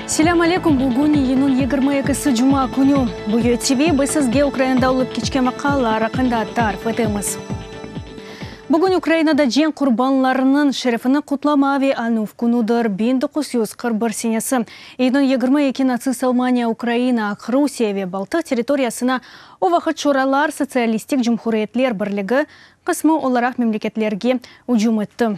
Selâm aleyküm, bugün iyünniñ 22-si cuma künü. Bu UATV, biz sizge Ukrainada olıp keçken vaqialar aqqında tarif etemiz. Bugün Ukrainada cenk qurbanlarınıñ şerefini qutlama ve añuv künüdir. 1941 senesi, iyünniñ 22 natsist Almaniya Ukraina, Aqrusiye ve Baltıq territoriyasına o vaqıt Şuralar Sotsialistik Cumhuriyetler Birligi qısmı olaraq memleketlerge ücüm etti.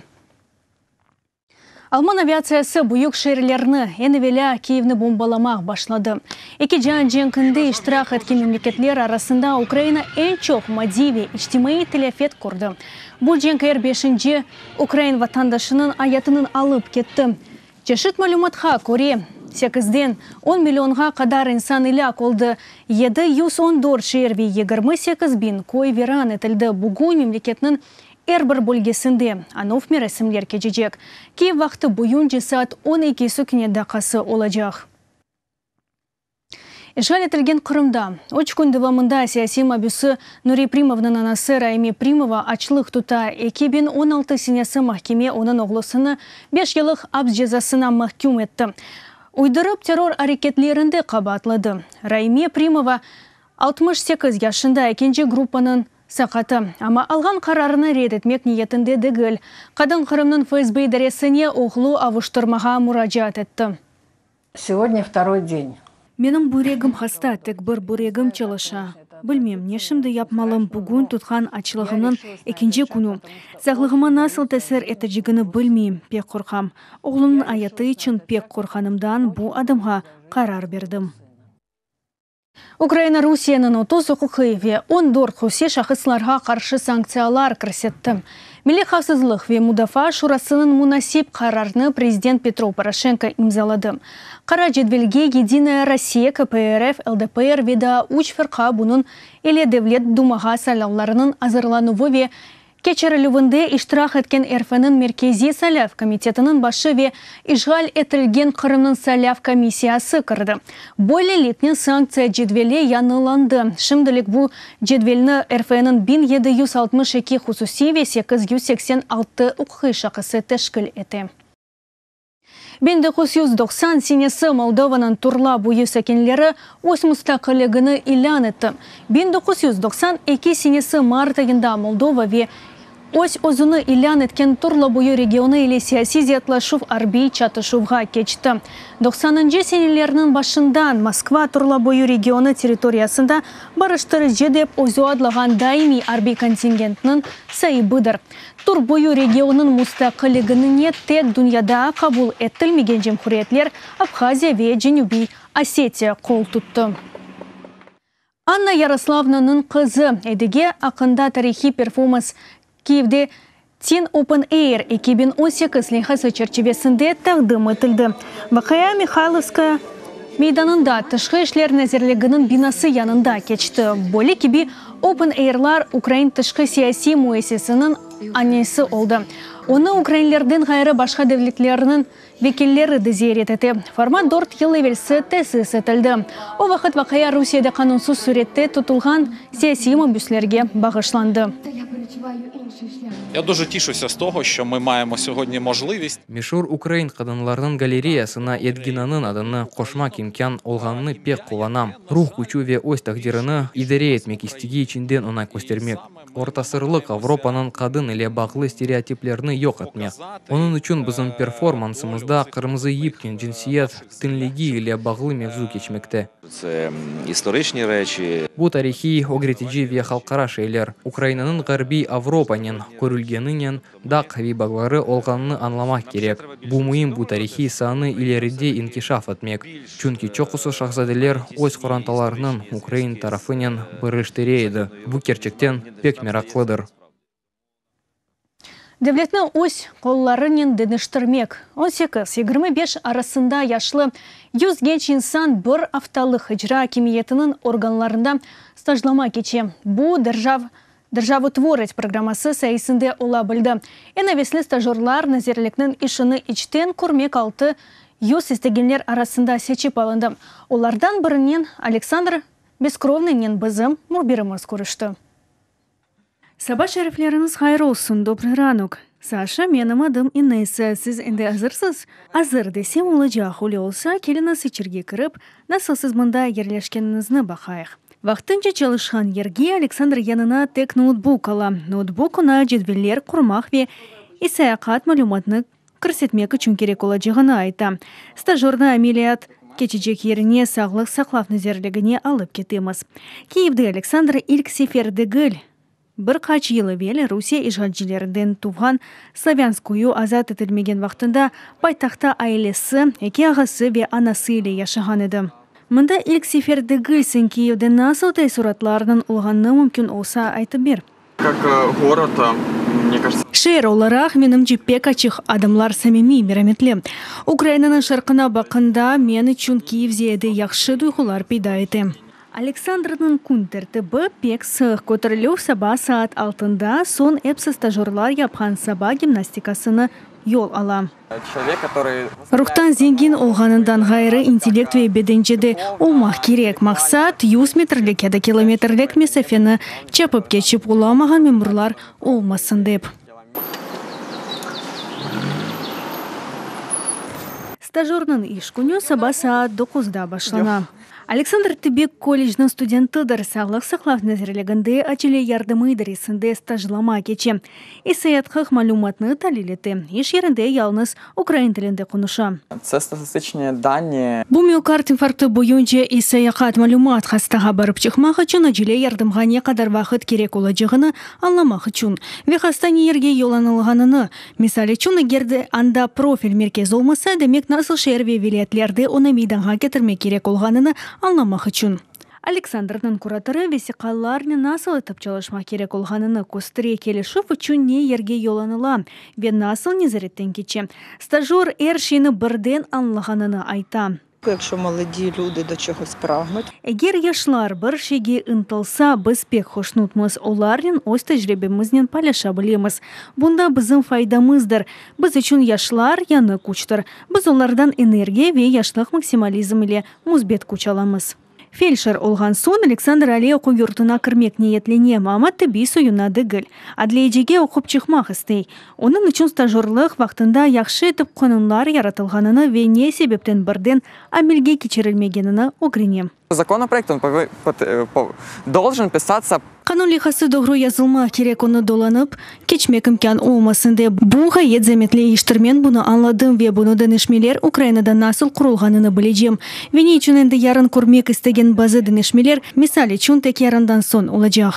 Alman aviatsiyası büyük şeerlerni, eñ evelâ Kiyevni bombalamaq başladı. Eki cian cenkinde iştirak etken memleketler arasında Ukraina eñ çoq maddiy ve içtimaiy telâfet kördi. Bu cenk er beşinci ukrain vatandaşınıñ ayatını alıp ketti. Çeşit malümatqa köre, sekizden on millionğa qadar insan ilâk oldı, 714 şeer ve 28 biñ köy viran etildi. Bugün memleketniñ er bir bölgesinde añuv merasimler keçecek. Kiyev vaqtı boyunca saat 12 sükünet daqqası olacaq. İşğal etilgen Qırımda 3 kün devamında siyasiy mabüsi Nuri Primovnıñ anası Raime Primova açlıq tuta. 2016 senesi mahkeme onıñ oğlusını 5 yıllıq aps cezasına mahküm etti. Uydurıp terror areketlerinde qabaatladı. Raime Primova 68 yaşında ekinci gruppanıñ saqatı. Amma alğan qararını red etmek niyetinde degil. Qadın Qırımnıñ FSB idaresine oğlu avuştırmağa muracaat etti. Сегодня второй день. Menim büyregim hasta, tek bir büyregim çalışa. Bilmem, ne şimdi yapmalım bugün tutqan açlığımnıñ ekinci künü. Sağlığıma nasıl tesir etecegini bilmeyim, pek qorqam. Oğlumnıñ ayatı içün pek qorqqanımdan bu adımğa qarar berdim. Ukraina Rusiyeniñ 30 uquqiy ve 14 hususiy şahıslarğa qarşı sanktsiyalar kirsetti. Milliy havfsızlıq ve mudafaa şurasınıñ munasip qararını prezident Petro Poroşenko imzaladı. Qara cedvelge Yedinaya Rossiya, KPRF, LDPR ve daa üç firqa bunıñ ile Devlet Dumağa saylavlarınıñ azırlanuvı ve keçirilüvinde iştirak etken RFnıñ Merkeziy saylav komitetiniñ başı ve işğal etilgen Qırımnıñ saylav komissiyası kirdi. Böyleliknen sanktsiya cedveli yañılandı. Şimdilik bu cedvelni RFnıñ 1762 hususiy ve 886 uquqiy şahısı teşkil ete. 1990 senesi Moldovanıñ Turla boyu sakinleri öz mustaqilligini ilân etti. 1992 senesi mart ayında Moldova ve öz özüni ilân etken Turla boyu regionı ile siyasiy zıtlaşuv arbiy çatışuvğa keçti. 90-ncı senelerniñ başından Moskva Turla boyu regionı territoriyasında barıştırıcı dep özü adlağan daimiy arbiy kontingentniñ saibidir. Tur boyu regionınıñ mustaqilligini tek dünyada qabul etilmegen cumhuriyetler Abhaziya ve Cenübiy Osetiya qol tuttı. Anna Yaroslavnanıñ qızı Edige aqqında tarihiy performans Kiyevde Tin Open Air 2018 leyhası çerçivesinde taqdim etildi. Vaqia Mihaylovskaya meydanında Tışqı işler nazirliginiñ binası yanında keçti. Böyle kibi Open Airlar ukrain tışqı siyasiy müessisesiniñ ananesi oldı. Onı ukrainlerden ğayrı başqa devletlerniñ vekilleri de ziyaret ete. Format 4 yıl evelsi tesis etildi. O vaqıt vaqia Rusiyede qanunsız sürette tutulğan siyasiy mabüslerge bağışlandı. Я дуже тішуся з того, що ми маємо сьогодні можливість Meşur ukrain qadınlarnıñ galereyasına Edginanıñ adını qoşmaq imkân olğanını pek quvanam. Ruh küçü ve öz taqdirini idare etmek istegi içinden oña köstermek. Ortaasırlıq Avropanıñ qadın ile bağlı stereotiplerni yoq etmek. Onıñ içün bizim performansımızda qırmızı yipnen cinsiyet teñligi ile bağlı mevzu keçmekte. Це історичні речі, Bu tarihiy, ögretici ve halqara şeyler. Ukrainanıñ Ğarbiy Avropanen körülgeninen daa qaviy bağları olğanını añlamaq kerek. Bu müim bu tarihiy saanı ileride inkişaf etmek. Çünki çoqusı şahzadeler öz qorantalarınıñ ukrain tarafınen birleştire edi. Bu kerçekten pek meraqlıdır. Devletni öz qollarınen deñiştirmek. 18-25 arasında yaşlı 100 genç insan bir aftalıq icra akimiyetiniñ organlarında stajlama keçe. Bu derjav Державотворець programması sayesinde ola bildi. Eñ avesli stajorlar nazirlikniñ işini içten körmek 600 istegenler arasında seçip alındı. Olardan birinen Aleksandr Beskrovnıйnen bizim mühbirimiz körüşti. Saba şerifleriñiz hayır olsun, добрый ранок. Saşa, menim adım İnessa, siz endi azırsız? Azır desem olacaq, öyle olsa, keliñiz içerge kirip, nasıl siz mında yerleşkeniñizni baqayıq. Vaqtınca çalışqan yerge Aleksandr yanına tek noutbuk ala. Noutbuk oña cedveller qurmaq ve isayaqat malümatını kirsetmek içün kerek olacağını ayta. Stajörni ameliyat keçecek yerine, Sağlıq saqlav nazirligine alıp ketemiz. Kiyevde Aleksandr ilk sefer degil. Bir qaç yıl evel Rusiye işğalcilerinden tuvğan Slavânsk köyü azat etilmegen vaqtında paytahtta ailesi, eki ağası ve anası ile yaşağan edi. Mında ilk sefer degilsiñ, Kiyevde nasıl teessuratlarnıñ olğanını mümkün olsa aytıp ber. Şeer olaraq, menimce, pek açıq, adamlar samimiy, merametli. Ukrainanıñ şarqına baqqanda, men içün Kiyev ziyade yahşı duyğular peyda ete. Aleksandrnıñ kün tertibi pek sıq, köterilüv saba saat altında, soñ epsi stajörlar yapqan saba gimnastikasını yol ala. Ruhtan zengin olğanından ğayrı, intellekt ve bedence de olmaq kerek. Maqsat, yüz metrlik ya da kilometrlik mesafeni çapıp keçip olamağan memurlar olmasın dep. Stajörniñ iş künü saba saat doquzda başlana. Aleksandr tibbiy kollecniñ studentidir, Sağlıq saqlav nazirliginde acele yardımı idaresinde stajlama keçe. İsayatqıq malümatnı talil ete, iş yerinde yalnız ukrain tilinde qonuşa. Bu miokard infarktı boyunca isayaqat malümat, hastağa barıp çıqmaq içün acele yardımğa ne qadar vaqıt kerek olacağını añlamaq içün ve hasta ne yerge yollanılğanını, Misal içün, eger de anda profil merkez olmasa, demek nasıl şeer ve vilâyetlerde onı meydanğa ketirmek kerek olğanını añlamaq içün. Aleksandrnıñ kuratorı vesiqalarnen nasıl etip çalışmaq kerek olğanını köstere, kelişüv içün ne yerge yollanıla ve nasıl nezaretten keçe. Stajör er şeyni birden añlağanını ayta. Eger yaşlar bir şeyge ıntılsa, biz pek hoşnutmız, olarnen öz tecribemiznen paylaşa bilemiz. Bunda bizim faydamızdır. Biz içün yaşlar, yañı küçtir. Biz olardan energiya ve yaşlıq maksimalizm ile müsbet küç alamız. Feldşer olğan soñ, Aleksandr aliy oquv yurtuna kirmek niyetlene, amma tibbiy soyuna degil. Adliyecige oqup çıqmaq istey. Onıñ içün stajörlıq vaqtında yahşı etip qanunlar yaratılğanını ve ne sebepten birden amelge keçirilmegenini ögrene. Законопроekt, on doljen pisatsa. Qanun leyhası doğru yazılmaq kerek, onı dolanıp keçmek imkân olmasın dep. Bu ğayet zametli iştir, men bunı añladım ve bunı deñişmeler Ukrainada nasıl qurulğanını bilecem. Ve ne içün endi yarın körmek istegen bazı deñişmeler, misal içün, tek yarından soñ olacaq.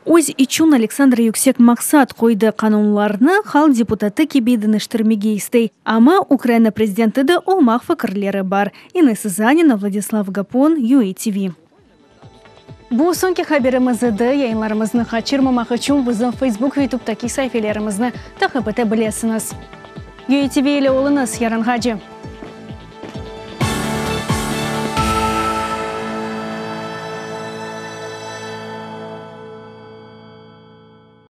Öz içün Aleksandr yüksek maqsat qoydı, qanunlarnı halq deputatı kibi deñiştirmege istey. Amma Ukraina prezidenti de olmaq fikirleri bar. İnessa Zanina, Vladislav Gapon, UATV. Bu soñki haberimiz edi. Yayınlarımıznı qaçırmamaq içün bizim Facebook ve YouTube'daki saifelerimizni taqip ete bilesiñiz. UATV ile oluñız, yarınğace!